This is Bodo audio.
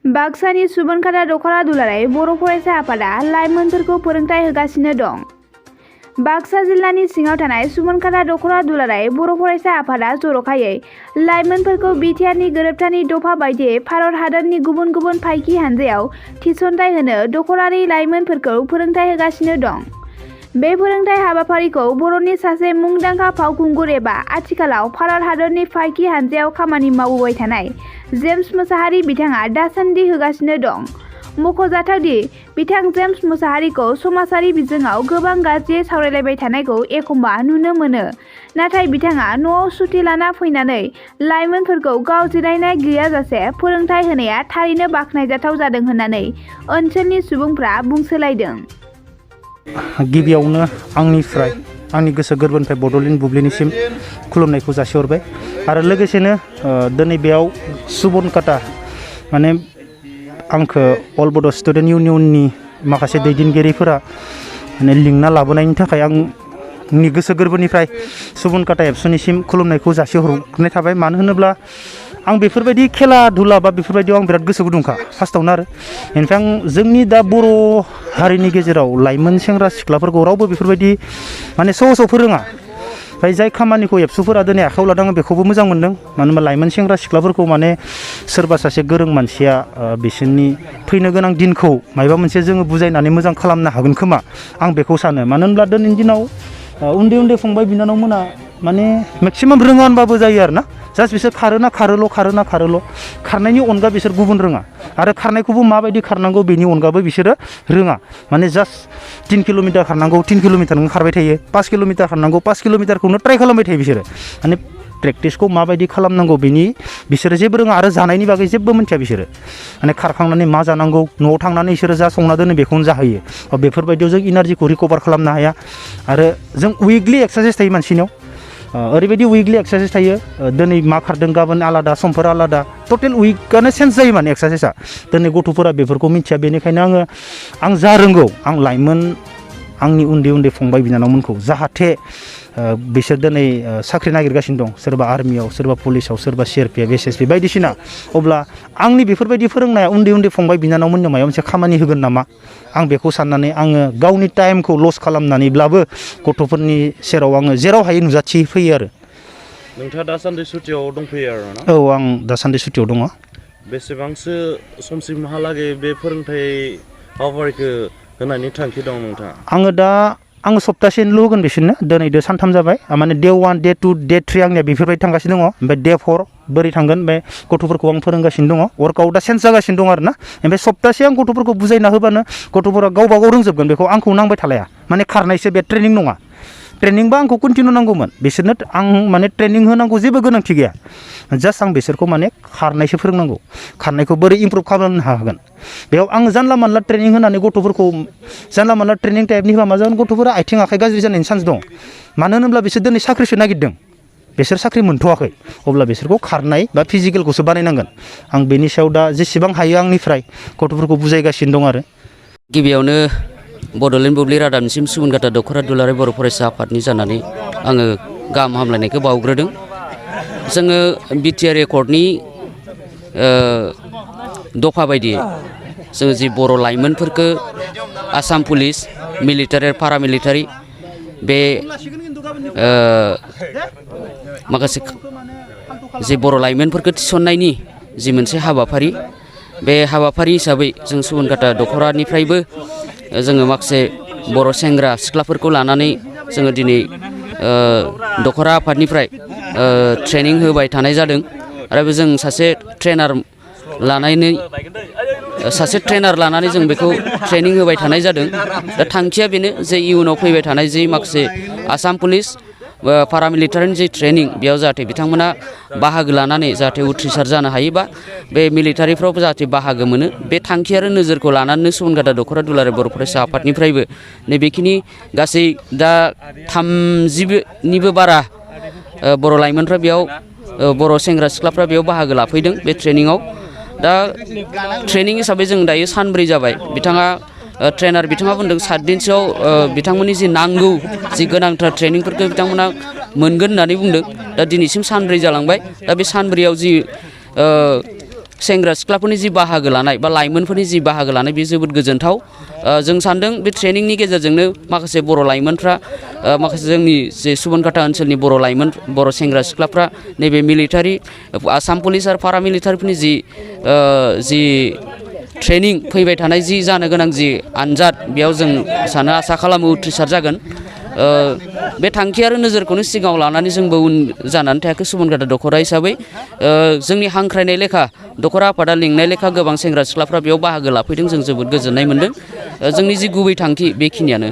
बाक्सानि सुबनखाता दख'रा दुलाराय बर' फरायसा आफादा लाइमोनफोरखौ फोरोंथाय होगासिनो दं। बाक्सा जिल्लानि सिङाव थानाय सुबनखाता दख'रा दुलाराय बर' फरायसा आफादा जर'खायै लाइमोनफोरखौ बिटिआरनि गोरोबथानि दफा बायदियै भारत हादरनि गुबुन गुबुन फाइखि हानजायाव थिसनथाय होनो दख'रारि लाइमोनफोरखौ फोरोंथाय होगासिनो दं। बे फोरोंथाय हाबाफारिखौ बर'नि सासे मुंदांखा फावखुंगुर एबा आथिखालाव भारत हादरनि फाइखि हानजायाव खामानि मावबोबाय थानाय जेम्स मोसाहारि बिथाङा दासान्दि होगासिनो दं। मख'जाथावदि बिथां जेम्स मोसाहारिखौ समाजारि बिजोङाव गोबां गाज्रियै सावरायलायबाय थानायखौ एखम्बा नुनो मोनो। नाथाय बिथाङा न'आव सुथि लाना फैनानै लाइमोनफोरखौ गाव जिरायनाय गैयाजासे फोरोंथाय होनाया थारैनो बाख्नायजाथाव जादों होननानै ओनसोलनि सुबुंफ्रा बुंसोलायदों। गिबियावनो आंनिफ्राय आंनि गोसो गोरबोनिफ्राय बड'लेण्ड बुब्लिनिसिम खुलुमनायखौ जासिहरबाय आरो लोगोसेनो दिनै बेयाव सुबनखाता माने आंखौ अल बड' स्टुडेन्ट इउनियननि माखासे दैदेनगिरिफोरा माने लिंना लाबोनायनि थाखाय आंनि गोसो गोरबोनिफ्राय सुबनखाता एबसुनिसिम खुलुमनायखौ जासिहरनाय थाबाय। मानो होनोब्ला आं बेफोरबायदि खेला धुला बा बेफोरबायदियाव आं बिराद गोसो गुदुंखा फार्स्टआवनो आरो बेनिफ्राय आं जोंनि दा बर' हारिनि गेजेराव लाइमोन सेंग्रा सिख्लाफोरखौ रावबो बेफोरबायदि माने सहसाव फोरोङा। ओमफ्राय जाय खामानिखौ एबसुफोरा दिनै आखायाव लादों आं बेखौबो मोजां मोन्दों। मानो होनबा लाइमोन सेंग्रा सिख्लाफोरखौ माने सोरबा सासे गोरों मानसिया बिसोरनि फैनो गोनां दिनखौ माबा मोनसे जोङो बुजायनानै मोजां खालामनो हागोन खोमा आं बेखौ सानो। मानो होनब्ला दिनैनि दिनाव उन्दै उन्दै फंबाय बिनानावमोना माने मेक्सिमाम रोङा होनबाबो जायो आरो ना। जास्ट बिसोर खारोना खारोल' खारनायनि अनगा बिसोर गुबुन रोङा आरो खारनायखौबो माबायदि खारनांगौ बेनि अनगाबो बिसोरो रोङा। माने जास्ट 3 किल'मिटार खारनांगौ 3 किल'मिटारनो खारबाय थायो, 5 किल'मिटार खारनांगौ 5 किल'मिटारखौनो ट्राइ खालामबाय थायो बिसोरो। माने प्रेक्टिसखौ माबायदि खालामनांगौ बेनि बिसोरो जेबो रोङा आरो जानायनि बागै जेबो मिथिया बिसोरो। माने खारखांनानै मा जानांगौ न'आव थांनानै बिसोरो जा संना दोनो बेखौनो जाहोयो। बेफोरबायदियाव जों इनारजिखौ रिकभार खालामनो हाया आरो जों उइकलि एक्सारसाइस थायो मानसिनियाव। ओरैबायदि उइकलि एक्सारसाइस थायो दिनै मा खारदों गाबोन आलादा समफोर आलादा टटेल उइकआनो चेन्ज जायो माने एक्सारसाइसआ। दिनै गथ'फोरा बेफोरखौ मिथिया। बेनिखायनो आं जा रोंगौ आं लाइमोन आंनि उन्दै उन्दै फंबाय बिनानावमोनखौ जाहाथे बिसोर दिनै साख्रि नागिरगासिनो दं, सोरबा आर्मियाव सोरबा पुलिसाव सोरबा CRPF SSB बायदिसिना, अब्ला आंनि बेफोरबायदि फोरोंनाया उन्दै उन्दै फंबाय बिनानावमोननो माबा मोनसे खामानि होगोन नामा आं बेखौ साननानै आङो गावनि टाइमखौ लस खालामनानैब्लाबो गथ'फोरनि सेराव आङो जेराव हायो नुजाथि फैयो आरो। नोंथाङा दासान्दि सुटियाव दंफैयो आरो ना? औ, आं दासान्दि सुटियाव दङ। बेसेबांसो समसिमहालागै बे फोरोंथाय हाबाफारिखौ होनायनि थांखि दं नोंथाङा? आङो सप्तासेनिल' होगोन बिसोरनो। दिनैदो 3 जाबाय माने डे 1 डे 2 डे 3 आंनिया बेफोरबायदि थांगासिनो दङ। ओमफ्राय डे 4 बोरै थांगोन ओमफ्राय गथ'फोरखौ आं फोरोंगासिनो दङ। वार्कआउटआ चेन्ज जागासिनो दं आरो ना। ओमफ्राय सप्तासे आं गथ'फोरखौ बुजायना होबानो गथ'फोरा गावबा गाव रोंजोबगोन। बेखौ आंखौ नांबाय थालाया। माने खारनायसो बे ट्रेनिं नङा। ट्रेनिंबा आंखौ कन्टिनिउ नांगौमोन, बिसोरनो आं माने ट्रेनिं होनांगौ जेबो गोनांथि गैया। जास्ट आं बिसोरखौ माने खारनायसो फोरोंनांगौ। खारनायखौ बोरै इमप्रुभ खालामनो हागोन बेयाव आं जानला मानला ट्रेनिं होनानै गथ'फोरखौ जानला मानला ट्रेनिं टाइपनि होबा मा जागोन, गथ'फोरा आथिं आखाइ गाज्रि जानायनि चान्स दं। मानो होनोब्ला बिसोर दिनै साख्रिसो नागिरदों, बिसोर साख्रि मोनथ'वाखै। अब्ला बिसोरखौ खारनाय बा फिजिकेलखौसो बानायनांगोन। आं बेनि सायाव दा जेसेबां हायो आंनिफ्राय गथ'फोरखौ बुजायगासिनो दं आरो। गिबियावनो बड'लेण्ड बुब्लि रादाबनिसिम सुबनखाता दख'रा दुलाराय बर' फरायसा आफादनि जानानै आङो गाहाम हामलायनायखौ बावग्रोदों। जोङो बिटिआर एकर्डनि दफा बायदियै जोङो जि बर' लाइमोनफोरखौ आसाम पुलिस, मिलिटारि, पारामिलिटारि बे माखासे जि बर' लाइमोनफोरखौ थिसननायनि जि मोनसे हाबाफारि, बे हाबाफारि हिसाबै जों सुबनखाता दख'रानिफ्रायबो जोङो माखासे बर' सेंग्रा सिख्लाफोरखौ लानानै जोङो दिनै दख'रा आफादनिफ्राय ट्रेनिं होबाय थानाय जादों। आरो जों सासे ट्रेनार लानानै जों बेखौ ट्रेनिं होबाय थानाय जादों। दा थांखिया बेनो जे इयुनाव फैबाय थानाय जि माखासे आसाम पुलिस पारामिलिटारिनि जि ट्रेनिं, बेयाव जाहाथे बिथांमोना बाहागो लानानै जाहाथे उथ्रिसार जानो हायोबा बे मिलिटारिफ्रावबो जाहाथे बाहागो मोनो, बे थांखि आरो नोजोरखौ लानानै सुबनखाता दख'रा दुलाराय बर' फरायसा आफादनिफ्रायबो नैबेखिनि गासै दा 30निबो बारा बर' लाइमोनफ्रा बेयाव बर' सेंग्रा सिख्लाफ्रा बेयाव बाहागो लाफैदों बे ट्रेनिङाव। दा ट्रेनिं हिसाबै जों दायो सानब्रै जाबाय। ट्रेनार बिथाङा बुंदों 7 दिनसोआव बिथांमोननि जि नांगौ जि गोनांथार ट्रेनिंफोरखौ बिथांमोना मोनगोन होननानै बुंदों। दा दिनैसिम सानब्रै जालांबाय। दा बे सानब्रैयाव जि सेंग्रा सिख्लाफोरनि जि बाहागो लानाय बा लाइमोनफोरनि जि बाहागो लानाय बे जोबोद गोजोनथाव जों सानदों बे ट्रेनिंनि गेजेरजोंनो माखासे बर' लाइमोनफ्रा माखासे जोंनि जे सुबनकाटा ओनसोलनि बर' लाइमोन बर' सेंग्रा सिख्लाफ्रा नैबे मिलिटारि आसाम पुलिस आरो पारामिलिटारिफोरनि जि ट्रेनिं फैबाय थानाय जि जानो गोनां जि आनजाद बेयाव जों सानो आसा खालामो उथ्रिसार जागोन बे थांखि आरो नोजोरखौनो सिगाङाव लानानै जोंबो उन जानानै थायाखै सुबनकाटा दख'रा हिसाबै जोंनि हांख्रायनाय लेखा दख'रा आफादा लिंनाय लेखा गोबां सेंग्रा सिख्लाफ्रा बेयाव बाहागो लाफैदों जों जोबोद गोजोननाय मोनदों जोंनि जि गुबै थांखि बेखिनियानो